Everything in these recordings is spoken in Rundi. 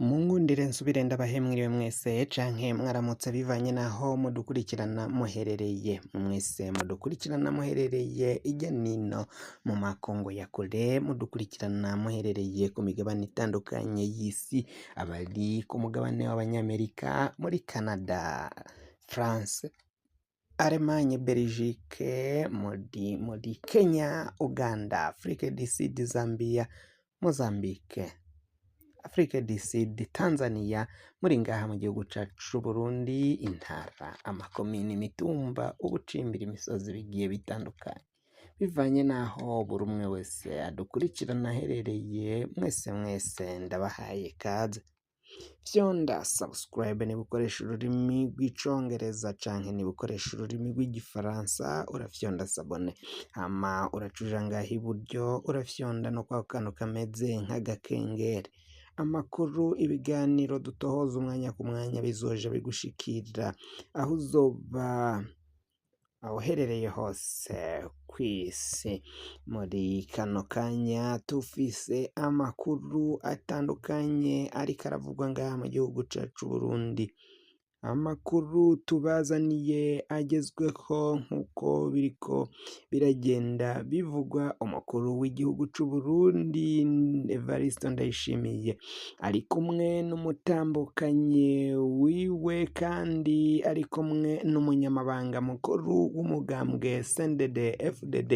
Munkundire nsubire ndabahe mwiriwe mwese canke mwaramutse bivanye naho mudukurikirana muherereye, mwese mudukurikirana muherereye irya nino mu makungu ya kure, mudukurikirana muherereye ku migabane itandukanye y'isi, abari ku mugabane w'abanyamerika, muri Canada, France, Allemagne, Belgique, muri Kenya, Uganda, Afrique du Sud, Zambia, Mozambique, Afrique du Sud, Tanzania, muri ngaha mu gihugu cacu c'Uburundi, intara, amakomine, imitumba, ubucimbira, imisozi bigiye bitandukanye, bivanye n'aho buri umwe wese adukurikirana aherereye, mwese mwese ndabahaye kaze. Fyonda subscribe niba ukoresha ururimi rw'icongereza canke niba ukoresha ururimi rw'igifaransa urafyonda s'abonner, hama uraca uja ngaha iburyo urafyonda no kwa kantu kameze nk'agakengeri. Amakuru, ibiganiro dutohoza umwanya ku mwanya bizoja bigushikira aho uzoba uherereye hose kw'isi. Muri kano kanya tufise amakuru atandukanye ariko aravugwa ngaha mu gihugu cacu c'Uburundi. Amakuru tubazaniye agezweho nk'uko biriko biragenda bivugwa, umukuru w'igihugu c'Uburundi Evariste Ndayishimiye ari kumwe n'umutambukanyi wiwe kandi ari kumwe n'umunyamabanga mukuru w'umugambwe CNDD FDD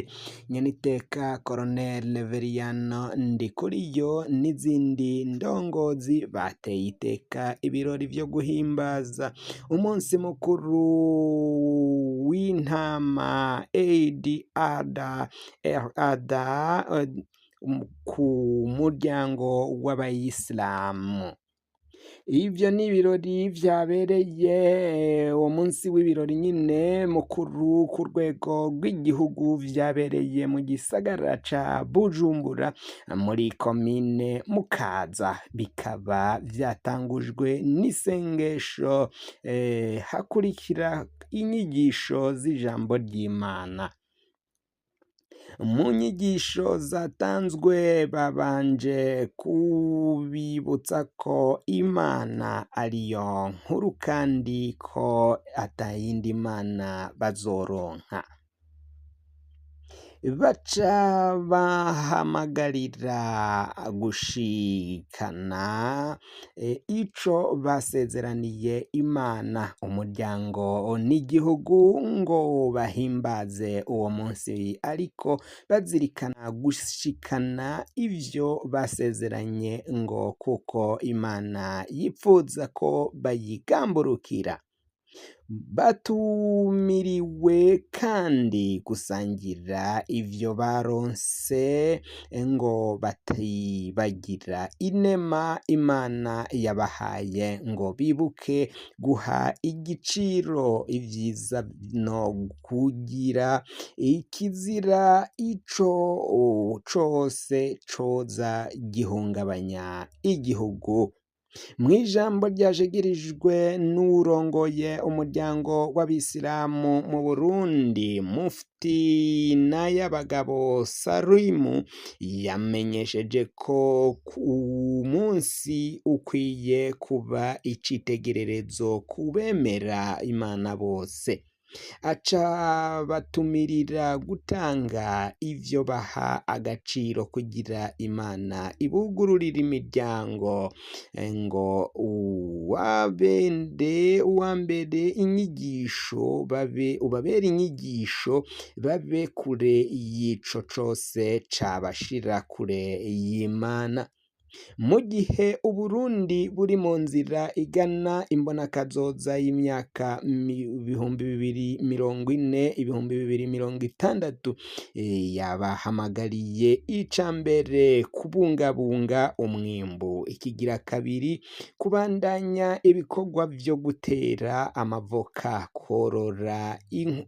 nyeniteka Colonel Reveriyano Ndikuriyo n'izindi ndongozi bateye iteka ibirori vyo guhimbaza umunsi mukuru w'intama Eid al-Adha ku muryango w'abayisilamu. Ivyo ni ibirori vyabereye uwo munsi w'ibirori nyine mukuru ku rwego rw'igihugu, vyabereye mu gisagara ca Bujumbura muri komine Mukaza, bikaba vyatangujwe n'isengesho, hakurikira inyigisho z'ijambo ry'Imana. Mu nyigisho zatanzwe babanje kubibutsa ko Imana ariyo nkuru kandi ko atayindi mana bazoronka. Baca bahamagarira gushikana ico basezeraniye Imana, umuryango n'igihugu ngo bahimbaze uwo munsi ariko bazirikana gushikana ivyo basezeranye ngo kuko Imana yipfuza ko bayigamburukira. Batumiriwe kandi gusangira ivyo baronse ngo batibagira inema Imana yabahaye ngo bibuke guha igiciro ivyiza no kugira ikizira ico cose coza gihungabanya igihugu. Mw'ijambo ryashikirijwe n'uwurongoye umuryango w'abisilamu mu Burundi, Mufti Nayabagabo Salimu, yamenyesheje ko umunsi ukwiye kuba icitegererezo ku bemera Imana bose. Aca batumirira gutanga ivyo baha agaciro kugira Imana ibugururire imiryango ngo uwambere inyigisho babe ubabere inyigisho babe kure y'ico cose cabashira kure y'Imana. Mu gihe Uburundi buri mu nzira igana imbonakazoza y'imyaka 2040, 2060, yabahamagariye ica mbere kubungabunga umwimbu, ikigira kabiri kubandanya ibikorwa vyo gutera amavoka, korora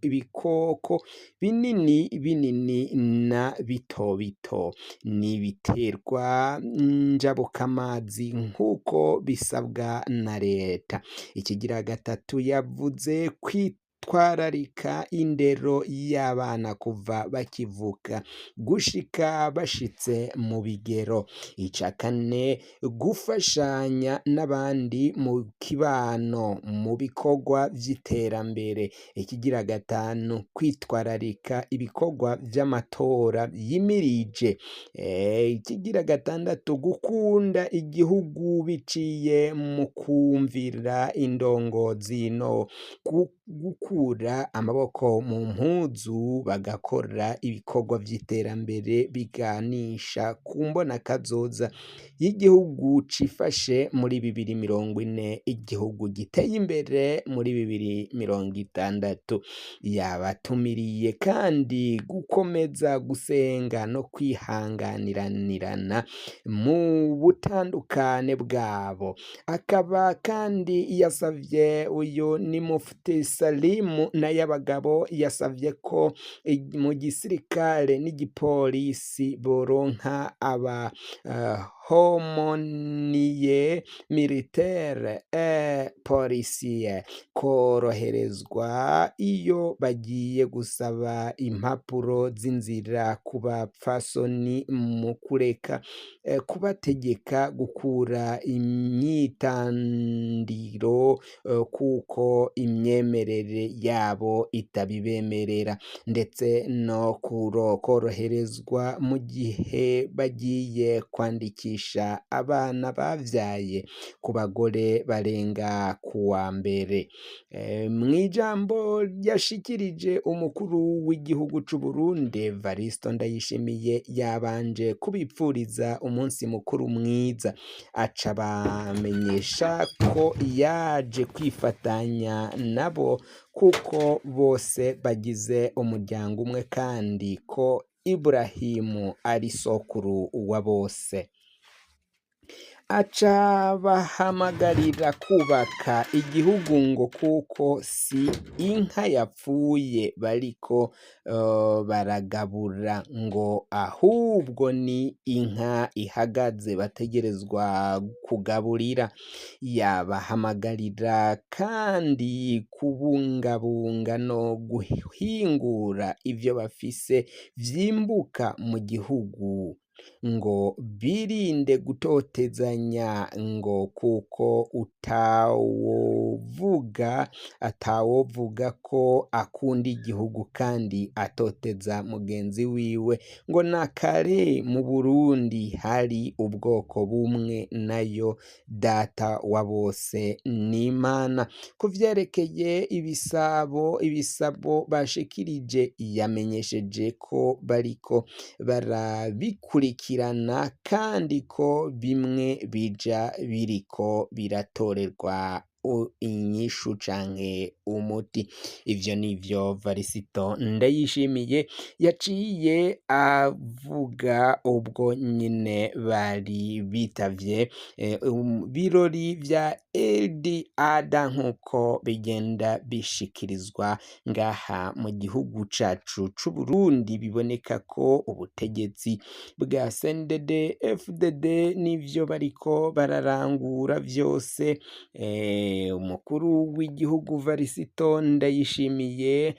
ibikoko binini binini na bito bito n'ibiterwa njabukamazi nk'uko bisabwa na leta. Ikigira gatatu yavuze Kwitwararika indero y'abana kuva bakivuka gushika bashitse mu bigero. Ica kane, gufashanya n'abandi mu kibano mu bikorwa vy'iterambere. Ikigira gatanu, kwitwararika ibikorwa vy'amatora yimirije. Ikigira gatandatu, gukunda igihugu biciye mu kumvira indongozi no gukura amaboko mu mpuzu bagakora ibikorwa vy'iterambere biganisha ku mbonakazoza y'igihugu cifashe muri 2040, igihugu giteye imbere muri 2060. Yabatumiriye kandi gukomeza gusenga no kwihanganiranirana mu butandukane bwabo. Akaba kandi yasavye, uyu ni Mufti Salimu Nayabagabo, yasavye ko mu gisirikare n'igipolisi boronka aba aumônier militaire et policier, koroherezwa iyo bagiye gusaba impapuro z'inzira ku bapfasoni mu kureka kubategeka gukura imyitandiro kuko imyemerere yabo itabibemerera, ndetse no koroherezwa mu gihe bagiye kwandikisha abana bavyaye ku bagore barenga kuwa mbere. Mw'ijambo yashikirije, umukuru w'igihugu c'Uburundi Evaristo Ndayishimiye yabanje kubipfuriza umunsi mukuru mwiza, aca bamenyesha ko yaje kwifatanya nabo kuko bose bagize umuryango umwe kandi ko Iburahimu ari sokuru wa bose. Aca bahamagarira kubaka igihugu ngo kuko si inka yapfuye bariko baragabura, ngo ahubwo ni inka ihagaze bategerezwa kugaburira. Yabahamagarira kandi kubungabunga no guhingura ivyo bafise vyimbuka mu gihugu, ngo birinde gutotezanya, ngo kuko atawovuga ko akunda igihugu kandi atoteza mugenzi wiwe, ngo na kare mu Burundi hari ubwoko bumwe nayo data wa bose n'Imana. Ku vyerekeye ibisabo bashikirije, yamenyesheje ko bariko barabikurikirana kandi ko bimwe bija biriko biratorerwa inyishu canke umuti. Ivyo nivyo Varisito Ndayishimiye yaciye avuga ubwo nyene bari bitavye birori vya Eid Adha nk'uko bigenda bishikirizwa ngaha mu gihugu cacu c'Uburundi. Biboneka ko ubutegetsi bwa CNDD FDD n'ivyo bariko bararangura vyose, umukuru w'igihugu Varisito Ndayishimiye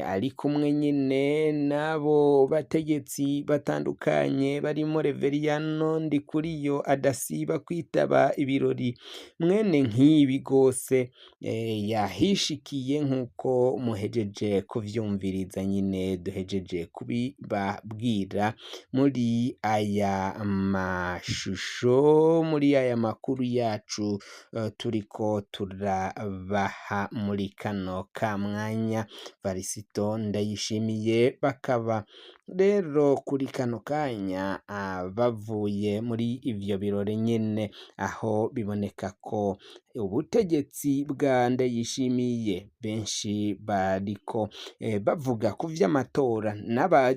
ari kumwe nyine n'abo bategetsi batandukanye barimo Reveriyano Ndikuriyo adasiba kwitaba ibirori mwene nk'ibi gose, yahishikiye nk'uko muhejeje kuvyumviriza nyine duhejeje kubibabwira muri aya mashusho, muri aya makuru yacu turiko turabaha muri kano ka mwanya. Varisito Ndayishimiye bakaba rero kuri kano kanya bavuye muri ivyo birori nyene, aho biboneka ko ubutegetsi bwa Ndayishimiye benshi bariko bavuga ku vy'amatora n'aba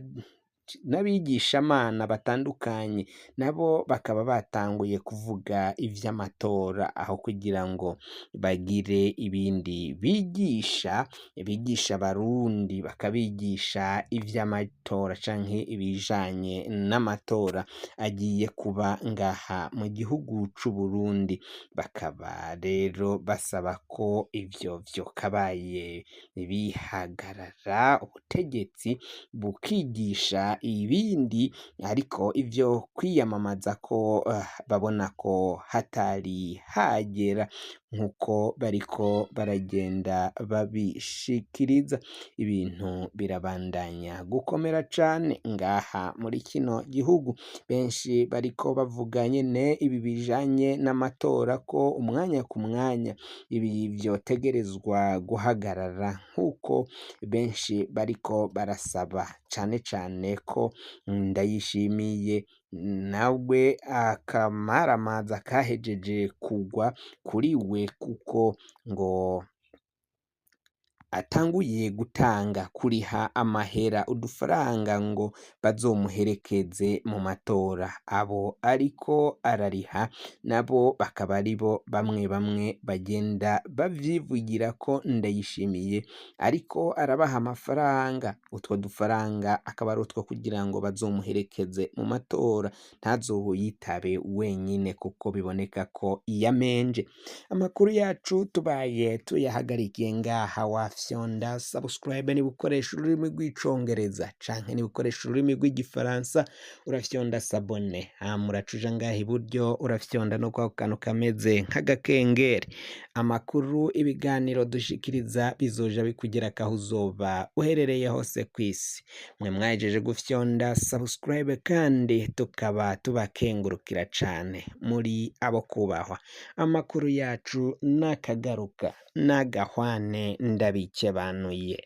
n'abigishamana batandukanye nabo bakaba batanguye kuvuga ivy'amatora aho kugira ngo bagire ibindi bigisha, bigisha abarundi bakabigisha ivy'amatora canke ibijanye n'amatora agiye kuba ngaha mu gihugu c'Uburundi, bakaba rero basaba ko ivyo vyokabaye bihagarara, ubutegetsi bukigisha ibindi ariko ivyo kwiyamamaza ko babona ko hatari hagera nk'uko bariko baragenda babishikiriza. Ibintu birabandanya gukomera cane ngaha muri kino gihugu, benshi bariko bavuga nyene ibi bijanye n'amatora ko umwanya ku mwanya ibi vyotegerezwa guhagarara nk'uko benshi bariko barasaba, cane cane ko Ndayishimiye nawe akamaramaza kahejeje kugwa kuri we kuko ngo atanguye gutanga kuriha amahera udufaranga ngo bazomuherekeze mu matora, abo ariko arariha nabo bakaba aribo bamwe bamwe bagenda bavyivugira ko Ndayishimiye ariko arabaha amafaranga, utwo dufaranga akaba ari utwo kugira ngo bazomuherekeze mu matora ntazoyitabe wenyine kuko biboneka ko yamenje. Amakuru yacu tubaye tuyahagarikiye ngaha, wafyonda subscribe niba ukoresha ururimi rw'icongereza canke niba ukoresha ururimi rw'igifaransa urafyonda s'abonner, hama uraca uja ngaha iburyo urafyonda no kwako kantu kameze nk'agakengeri. Amakuru, ibiganiro dushikiriza bizoja bikugerako aho uzoba uherereye hose kw'isi. Mwe mwahejeje gufyonda subscribe kandi tukaba tubakengurukira cane, muri abo kubahwa. Amakuru yacu nakagaruka n'agahwane ndabikebanuye.